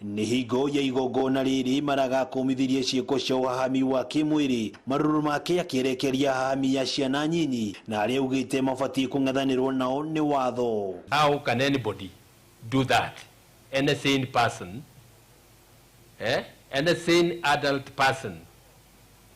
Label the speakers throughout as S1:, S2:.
S1: Nĩ hingo ya igongona rĩrĩ Maraga akũmithirie ciĩko cia ũhahami wa kĩmwĩrĩ marũrũ make akĩerekeria hahami ya ciana nyinyi na arĩa augĩte mabatiĩ kũng'ethanĩrwo nao nĩ watho.
S2: How can anybody do that? Any sane person, eh? Any sane adult person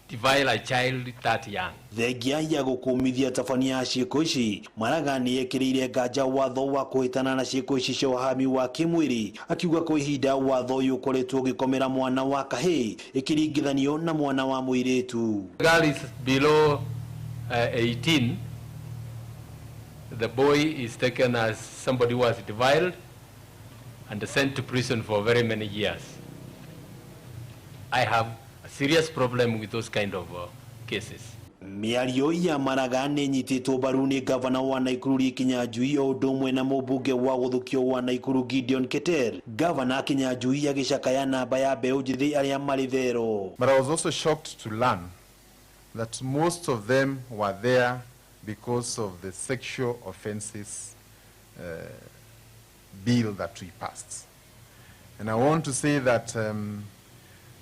S2: defile a child that young.
S1: Thengia ya gũkũmithia tabania ya ciĩko ici, Maraga nĩ ekĩrĩire nganja watho wa kũhĩtana na ciĩko ici cia ũhahami wa kĩmwĩrĩ, akiuga kwa ihinda watho ũyũ ũkoretwo ũgĩkomera mwana wa kahĩĩ ĩkĩringithanio na mwana wa mũirĩtu.
S2: Girl is below 18, the boy is taken as somebody who was defiled and sent to prison for very many years. I have a serious problem with those kind of cases.
S1: Mĩario ya Maraga nĩ ĩnyitĩtwo mbaru nĩ gavana wa Nakuru Lee Kinyanjui o ũndũ ũmwe na mũmbunge wa gũthũkio wa Nakuru Gideon Keter. Gavana Kinyanjui agĩcakaya namba ya mbeũ njĩthĩ arĩa marĩ thero.
S3: But I was also shocked to learn that most of them were there because of the sexual offenses bill that we passed. And I want to say that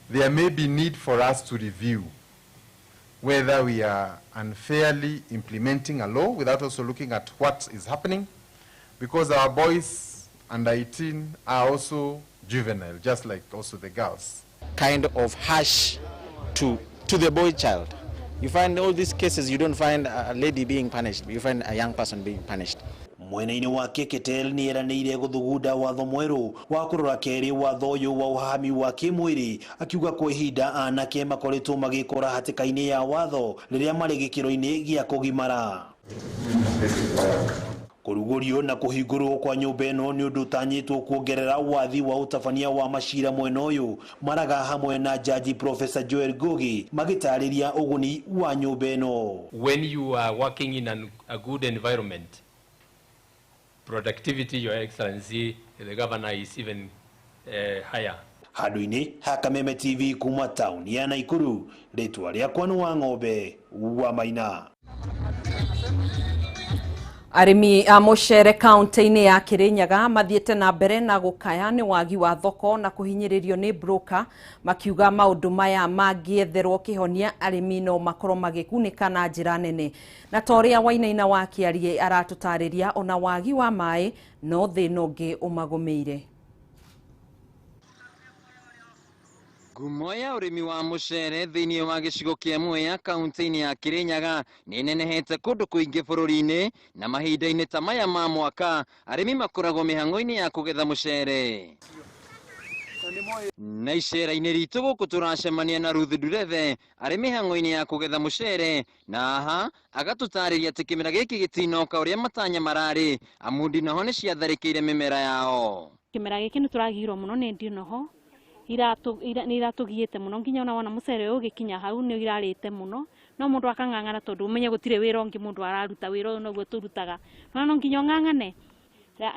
S3: there may be need for us to review whether we are unfairly implementing a law without also looking at what is happening, because our boys under 18 are also juvenile, just like also the girls.
S4: Kind of harsh to the boy child. You find all these cases, you don't find a lady being punished, you find a young person being punished.
S1: Mwena-inĩ wake Keter nĩ eranĩire gũthugunda watho mwerũ wa kũrora kerĩ watho ũyũ wa ũhahami wa kĩmwĩrĩ, akiuga kwa ihinda anake makoretwo magĩkora hatĩka-inĩ ya watho rĩrĩa marĩ gĩkĩro-inĩ gĩa kũgimara. Kũrugũrio na kũhingũrwo kwa nyũmba ĩno nĩ ũndũ ũtanyĩtwo kuongerera wathi wa ũtabania wa macira mwena ũyũ. Maraga hamwe na jaji Professor Joel Ngugi magĩtarĩria ũguni wa nyũmba ĩno.
S2: When you are working in a good environment, productivity, Your Excellency, the governor, is even higher.
S1: Handũ-inĩ ha Kameme TV kuma taũni ya Nakuru, rĩtwa rĩakwa nĩ wa Ng'ombe wa Maina.
S5: Arĩmi a mũcere kaunti-inĩ ya Kirinyaga mathiĩte na mbere na gũkaya nĩ wagi wa thoko na kũhinyĩrĩrio nĩ broker, makiuga maũndũ maya mangĩetherwo kĩhonia arĩmi no makorwo magĩkunĩka na njĩra nene. Na ta ũrĩa Wainaina wa Kĩarie aratũtarĩria, ona wagi wa maĩ no thĩna ũngĩ ũmagũmĩire.
S6: Ngumo ya ũrĩmi wa mũcere thĩinĩ wa gĩcigo kĩa Mwea kaunti-inĩ ya Kirinyaga nĩ ĩnenehete kũndũ kũingĩ bũrũri-inĩ, na mahinda-inĩ ta maya ma mwaka arĩmi makoragwo mĩhang'o-inĩ ya kũgetha mũcere. Na icera-inĩ ritũ gũkũ tũracemania na Ruth Ndurethe arĩ mĩhang'o-inĩ ya kũgetha mũcere, na aha agatũtarĩria atĩ kĩmera gĩkĩ gĩtinoka ũrĩa matanya mararĩ, amu ndinoho nĩ ciatharĩkĩire mĩmera yao.
S7: Kĩmera gĩkĩ nĩ tũragirwo mũno nĩ ndinoho, nĩ iratũgiĩte mũno nginya ona wona mũcere ũyũ ũgĩkinya hau nĩ irarĩte mũno, no mũndũ akang'ang'ana tondũ ũmenye gũtirĩ wĩra ũngĩ mũndũ araruta, wĩra ũyũ noguo tũrutaga, no nginya ũng'ang'ane.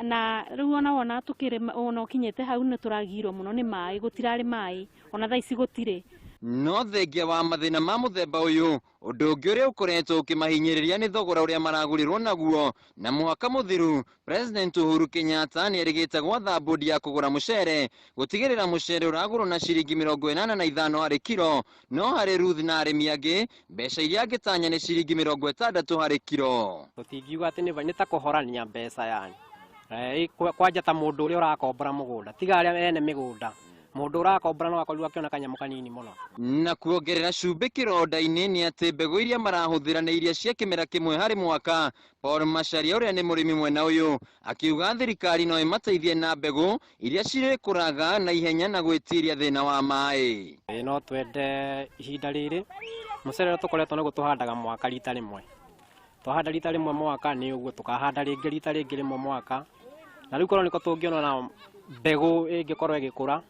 S7: Na rĩu ona wona tũkĩrĩma, ona ũkinyĩte hau nĩ tũragirwo mũno nĩ maĩ, gũtirarĩ maĩ, ona thaa ici gũtirĩ.
S6: No thengia wa mathĩna ma mũthemba ũyũ, ũndũ ũngĩ ũrĩa ũkoretwo ũkĩmahinyĩrĩria nĩ thogora ũrĩa maragũrĩrwo naguo. Na mwaka mũthiru President Uhuru Kenyatta nĩ erĩgĩte gwatha bodi ya kũgũra mũcere gũtigĩrĩra mũcere ũragũrwo na ciringi 85 harĩ kiro, no harĩ Ruth na arĩmi angĩ mbeca iria angĩtanya nĩ ciringi 60 harĩ kiro.
S8: Tũtingiuga atĩ nĩ ta kũhorania mbeca yani. Kwanja ta mũndũ ũrĩa ũrakombora mũgũnda, tiga arĩa ene mĩgũnda. Mũndũ ũrakombora no akorirwo akĩona kanyamũ kanini mũno.
S6: Na kuongerera cumbĩ kĩronda-inĩ nĩ atĩ mbegũ iria marahũthĩra nĩ iria cia kĩmera kĩmwe harĩ mwaka. Paul Macharia ũrĩa nĩ mũrĩmi mwena ũyũ akiuga thirikari no ĩmateithie na mbegũ iria cirĩkũraga na ihenya na gwĩtiria thĩna wa maĩ.
S8: No twende ihinda rĩrĩ mũcere ũrĩa tũkoretwo naguo tũhandaga mwaka rita rĩmwe, twahanda rita rĩmwe mwaka nĩ ũguo tũkahanda rĩngĩ rita rĩngĩ rĩmwe mwaka, na rĩu korwo nĩko tũngĩona na mbegũ ĩngĩkorwo ĩgĩkũra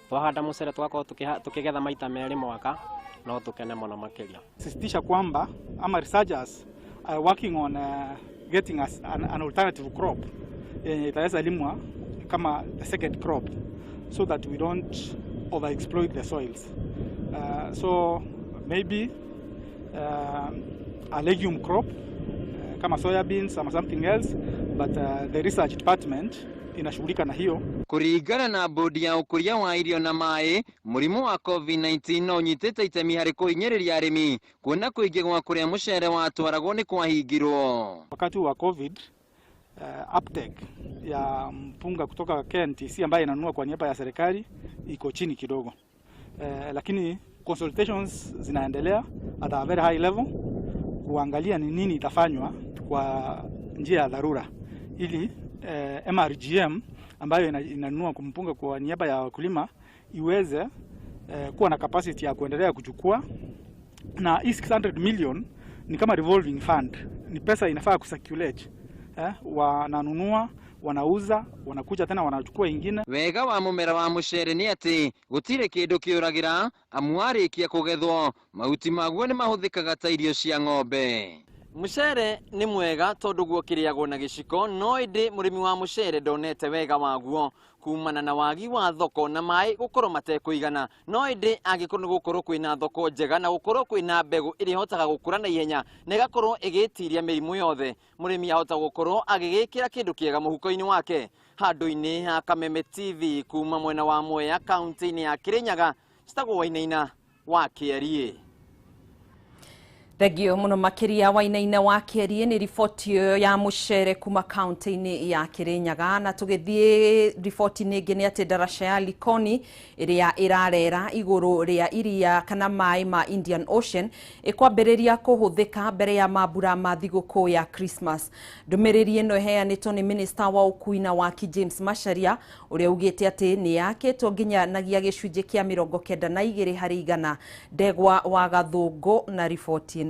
S8: twahanda mũcere tũgakorwo tukĩgetha maita merĩ mwaka, no tũkene mũno makĩria.
S9: Sisitiza kwamba ama researchers are working on getting us an alternative crop yenye itaweza limwa kama the second crop so that we don't overexploit the soils. So maybe a legume crop kama soya beans or something else, but the research department inashughulika na hiyo.
S6: Kũringana na bodi ya ũkũria wa irio na maĩ, mũrimũ wa COVID-19 no ũnyitĩte itemi harĩ kũhinyĩrĩria arĩmi kuona kũingĩ gwa kũrĩa mũcere watwaragwo nĩ kwahingirwo.
S9: Wakati wa COVID, uptake ya mpunga kutoka KNTC ambayo inanunua kwa niaba ya serikali iko chini kidogo, lakini consultations zinaendelea at a very high level kuangalia ni nini itafanywa kwa njia ya dharura ili MRGM ambayo inanunua mpunga kwa niaba ya wakulima iweze kuwa na capacity ya kuendelea kuchukua. Na hii 600 million ni kama revolving fund, ni pesa inafaa kucirculate. Wananunua, wanauza, wanakuja tena wanachukua ingine.
S6: Wega wa mumera wa mucere ni ati gutire kindu kiuragira amu warikia kugethwo mahuti maguo ni mahuthikaga ta irio cia ng'ombe. Mucere ni mwega tondu guo kiriagwo na giciko, no indi murimi wa mucere ndonete wega waguo kumana na wagi wa thoko na mai gukorwo matekuigana. No indi angikorwo ni gukorwo kwina thoko njega na gukorwo kwina mbegu iria ihotaga gukura na ihenya na igakorwo igitiria mirimu yothe, murimi ahota gukorwo agigikira kindu kiega muhuko-ini wake. Handu-ini ha Kameme TV kuma mwena wa Mwea kaunti-ini ya Kirinyaga, citagwo Wainaina wa Kĩarie.
S5: Thengio muno makiria Wainaina wa Kĩarie ni riboti ya mucere kuma kaunti-inĩ ya Kirinyaga. Na tũgĩthiĩ riboti-inĩ ĩngĩ nĩ atĩ ndaraca ya Likoni ĩrĩa ĩrarera igũrũ rĩa iria kana maĩ ma Indian Ocean ĩkwambĩrĩria kũhũthĩka mbere ya mambura ma thigũkũ ya Christmas. Ndũmĩrĩri ĩno ĩheanĩtwo nĩ minista wa ũkui na waki James Macharia ũrĩa ugĩte atĩ nĩ yakĩtwo nginyanagia gĩcunjĩ kĩa 92 harĩ igana. Ndegwa wa Gathũngũ na riboti ĩno.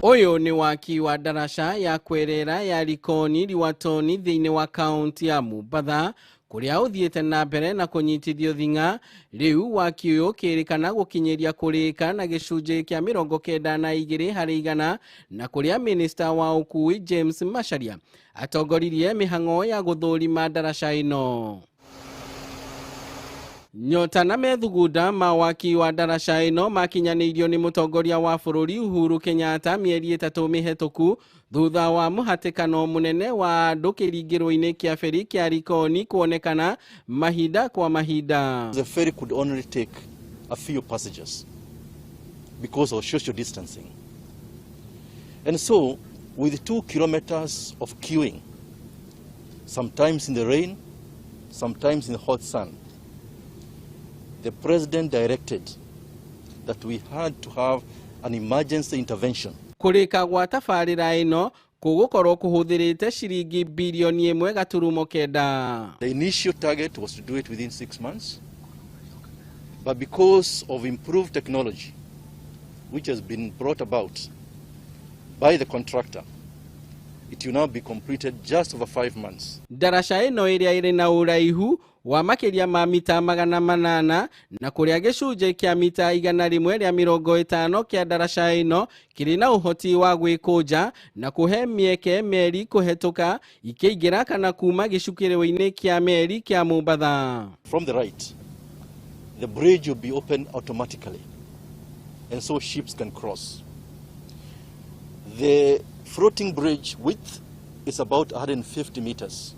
S10: Ũyũ nĩ waki wa ndaraca ya kwerera ya Likoni Liwatoni thĩinĩ wa kaunti ya Mombatha kũrĩa ũthiĩte na mbere na kũnyitithio thing'a. Rĩu waki ũyũ ũkĩrĩkana gũkinyĩria kũrĩka na gĩcunjĩ kĩa 92 harĩ igana, na kũrĩa minista wa ũkui James Macharia atongoririe mĩhang'o ya gũthũrima ndaraca ĩno. Nyota na methugunda ma waki wa ndaraca ĩno makinyanĩirio nĩ mũtongoria wa bũrũri Uhuru Kenyatta mĩeri 3 mĩhetũku thutha wa mũhatĩkano mũnene wa andũ kĩringĩro-inĩ kĩa feri kĩa Likoni kuonekana mahinda kwa mahinda.
S11: The ferry could only take a few passengers because of social distancing. And so with 2 kilometers of queuing, sometimes in the rain, sometimes in the hot sun, the president directed that we had to have an emergency intervention.
S10: Kũrĩka gwa tabarĩra ĩno kũgũkorwo kũhũthĩrĩte ciringi bilioni 1.9.
S11: The initial target was to do it within 6 months, but because of improved technology, which has been brought about by the contractor, it will now be completed just over 5 months.
S10: Ndaraca ĩno ĩrĩa ĩrĩ na ũraihu wa makĩria ma mita 800 na kũrĩa gĩcunjĩ kĩa mita 150 kĩa ndaraca ĩno kĩrĩ na ũhoti wa gwĩkũnja na kũhe mĩeke meri kũhetũka ikĩingĩra kana kuma gĩcukĩro-inĩ kĩa meri kĩa Mombatha.
S11: From the right, the bridge will be opened automatically, and so ships can cross. The floating bridge width is about 150 meters.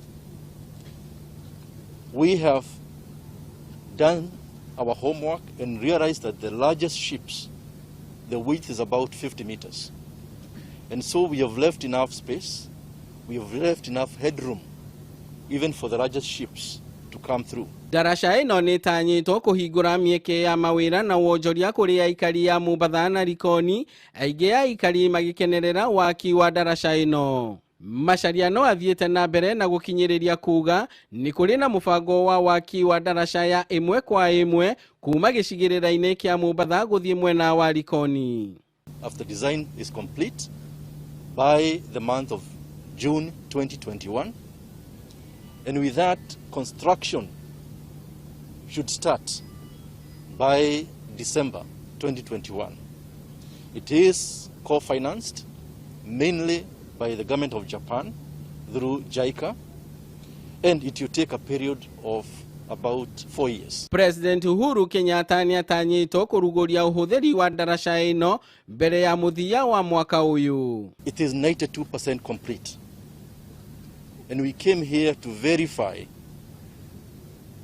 S11: We have done our homework and realized that the largest ships, the width is about 50 meters. And so we have left enough space, we have left enough headroom, even for the largest ships to come through.
S10: Ndaraca ĩno nĩ ĩtanyĩtwo kũhingũra mĩeke ya mawĩra na wonjoria kũrĩ aikari a Mombatha na Likoni, aingĩ a aikari magĩkenerera waki wa ndaraca ĩno. Macharia no athiĩte na mbere na gũkinyĩrĩria kuga nĩ kũrĩ na mũbango wa waki wa ndaraca ya 1 kwa 1 kuma gĩcigĩrĩra-inĩ kĩa Mombatha gũthiĩ mwena wa Likoni.
S11: After design is complete by the month of June 2021, and with that construction should start by December 2021. It is co-financed mainly by the government of Japan through JICA, and it will take a period of about 4 years.
S10: President Uhuru Kenyatta nĩatanyĩtwo kũrugũria ũhũthĩri wa ndaraca ĩno mbere ya mũthia wa mwaka ũyũ.
S11: It is 92% complete. And we came here to verify,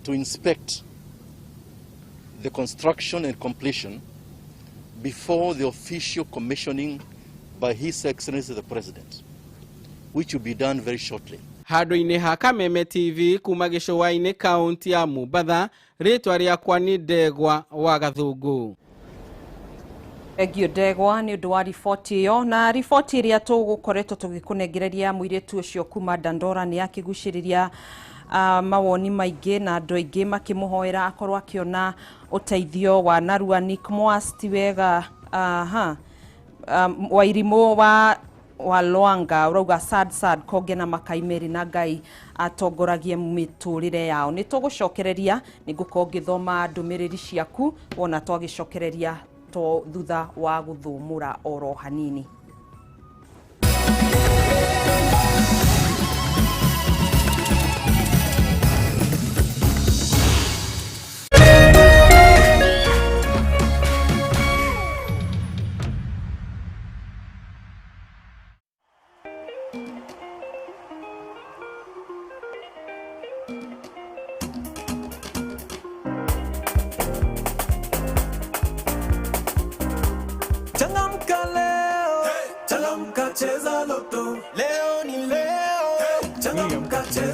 S11: to inspect the construction and completion before the official commissioning by His Excellency the President, which will be done very shortly.
S10: Handũ-inĩ ha Kameme TV kuma gĩcũa-inĩ kaunti ya Mombatha, rĩtwa rĩakwa nĩ Ndegwa wa Gathũngũ.
S5: Thengio Ndegwa nĩ ũndũ wa riboti ĩyo. Na riboti ĩrĩa tũgũkoretwo tũgĩkũnengereria mũirĩtu ũcio kuma Dandora nĩ yakĩgucĩrĩria mawoni maingĩ na andũ aingĩ makĩmũhoera akorwo akĩona ũteithio wa narua. Nick Mwas ti wega, aha, Wairimũ wa Lwanga ũrauga sad sad konge na makaimeri na Ngai atongoragie mĩtũrĩre yao. Nĩ tũgũcokereria, nĩ ngũkorwo ngĩthoma ndũmĩrĩri ciaku wona twagĩcokereria to thutha wa gũthũmũra oro hanini.
S12: Changamka leo, changamka, cheza Lotto. Leo ni leo, changamka, cheza.